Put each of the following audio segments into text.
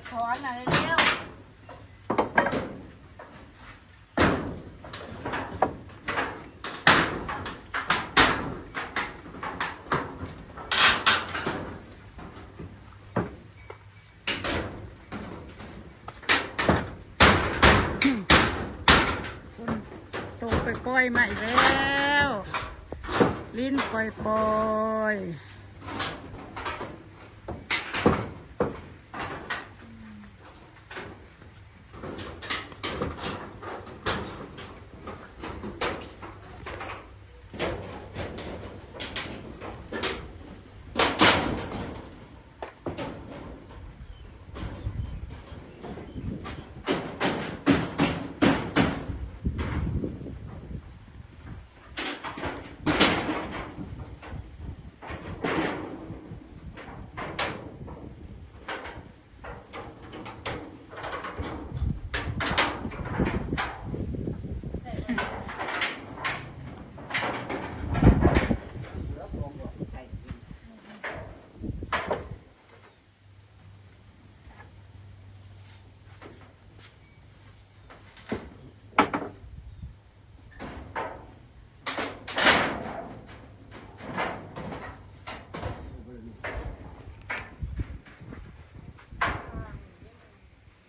ຖອນນະເລັວ. ຝົນຕົກປ່ອຍໆ ມາອີກແລ້ວ ລິນປ່ອຍໆ.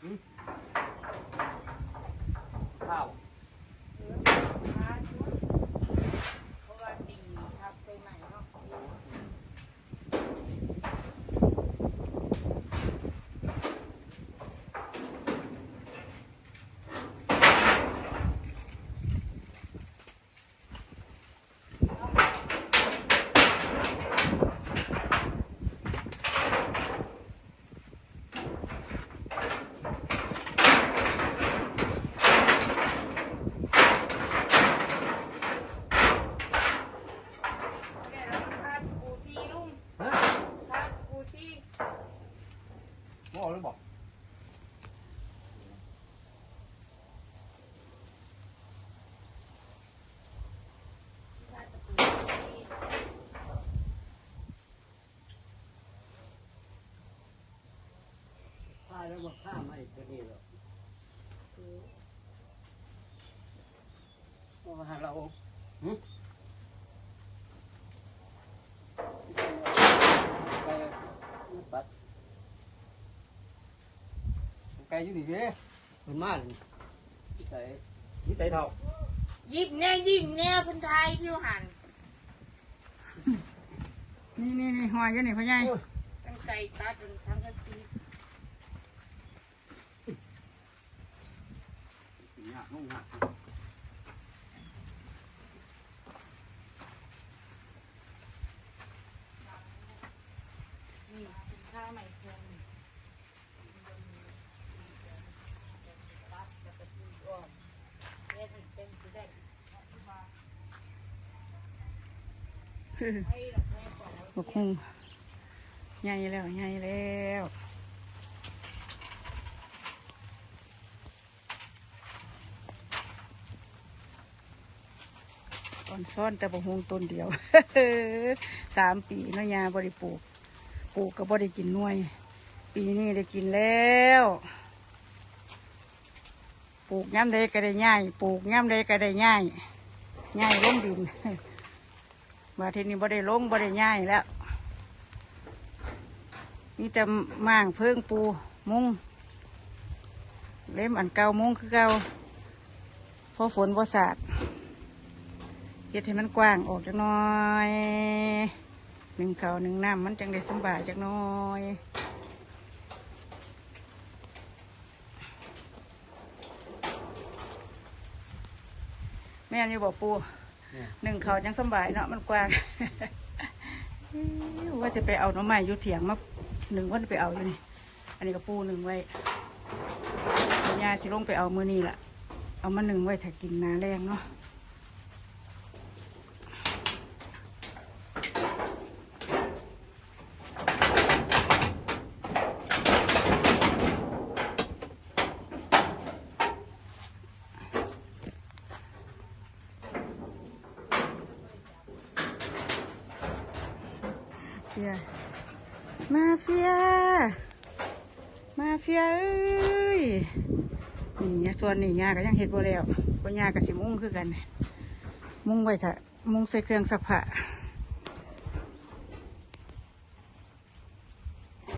ຫືມ ຂ້າວ ເອີ ເພາະວ່າດີ ພັກໄປໃໝ່ເນາະ. ຮະ? ບໍ່ອອກແລ້ວບໍ່? ພາແລ້ວບໍ່ຂ້າມມາອີກເທື່ອນີ້ດອກ. ເອີ ບໍ່ວ່າລາວ ຫຶ? ໄກ່ ໄກ່ຢູ່ນີ້ເດ້. ເພິ່ນມານີ້ ຢູ່ໃສ? ຢູ່ໃສເຖົ້າ? ຍິບແນ່ ຍິບແນ່ ເພິ່ນຖ່າຍຢູ່ຫັ້ນ. ນີ້ໆໆ ຫ້ອຍຢູ່ນີ້ພໍ່ໃຫຍ່. ໂອ້ຍ ກັນໄກຕັດອັນທັງກັນຕີ. ຍາກ ຍາກ. ນີ້ ກິນຂ້າວໃໝ່ເພິ່ນ. ບັກຫຸ່ງໃຫຍ່ແລ້ວ ໃຫຍ່ແລ້ວ. ອອນຊອນແຕ່ບັກຫຸ່ງຕົ້ນດຽວ ສາມປີເນາະ ຍ່າບໍ່ໄດ້ປູກ ປູກກໍບໍ່ໄດ້ກິນໜ່ວຍ ປີນີ້ໄດ້ກິນແລ້ວ. ປູກຍາມໃດກໍໄດ້ຍ້າຍ ປູກຍາມໃດກໍໄດ້ຍ້າຍ ຍ້າຍລົງດິນ. ບາດທີນີ້ບໍ່ໄດ້ລົງ ບໍ່ໄດ້ຍ້າຍແລ້ວ ມີແຕ່ມ້າງເພີງປູມຸງ ເລັມອັນເກົ່າມຸງຄືເກົ່າ ພໍຝົນບໍ່ສາດ ເຮັດໃຫ້ມັນກວ້າງອອກຈັກໜ່ອຍ ໜຶ້ງເຂົ້າໜຶ້ງນ້ຳມັນຈັ່ງໄດ້ສຳບາຍຈັກໜ່ອຍ. ແມ່ນຢູ່ບໍ່ປູ່? ແມ່ນ. ໜຶ້ງເຂົ້າຈັ່ງສຳບາຍເນາະ ມັນກວ້າງ. ວ່າຊິໄປເອົາໜໍ່ໄມ້ຢູ່ຖຽງມາໜຶ້ງ ວ່າຊິໄປເອົາຢູ່ນີ້ ອັນນີ້ກໍປູໜຶ້ງໄວ້ ເອົາ ຍ່າຊິລົງໄປເອົາມື້ນີ້ລະ ເອົາມາໜຶ້ງໄວ້ຖ້າກິນໜ້າແລງເນາະ. ເຟຍ ມາເຟຍ ມາ ເຊຍເອີຍ ນີ້ສ່ວນນີ້ຍ່າກໍຍັງເຮັດບໍ່ແລ້ວ ເພາະຍ່າກໍຊິມຸງຄືກັນ ມຸງໄວ້ຖ້າ ມຸງໃສ່ເຄື່ອງຊັກຜ້າ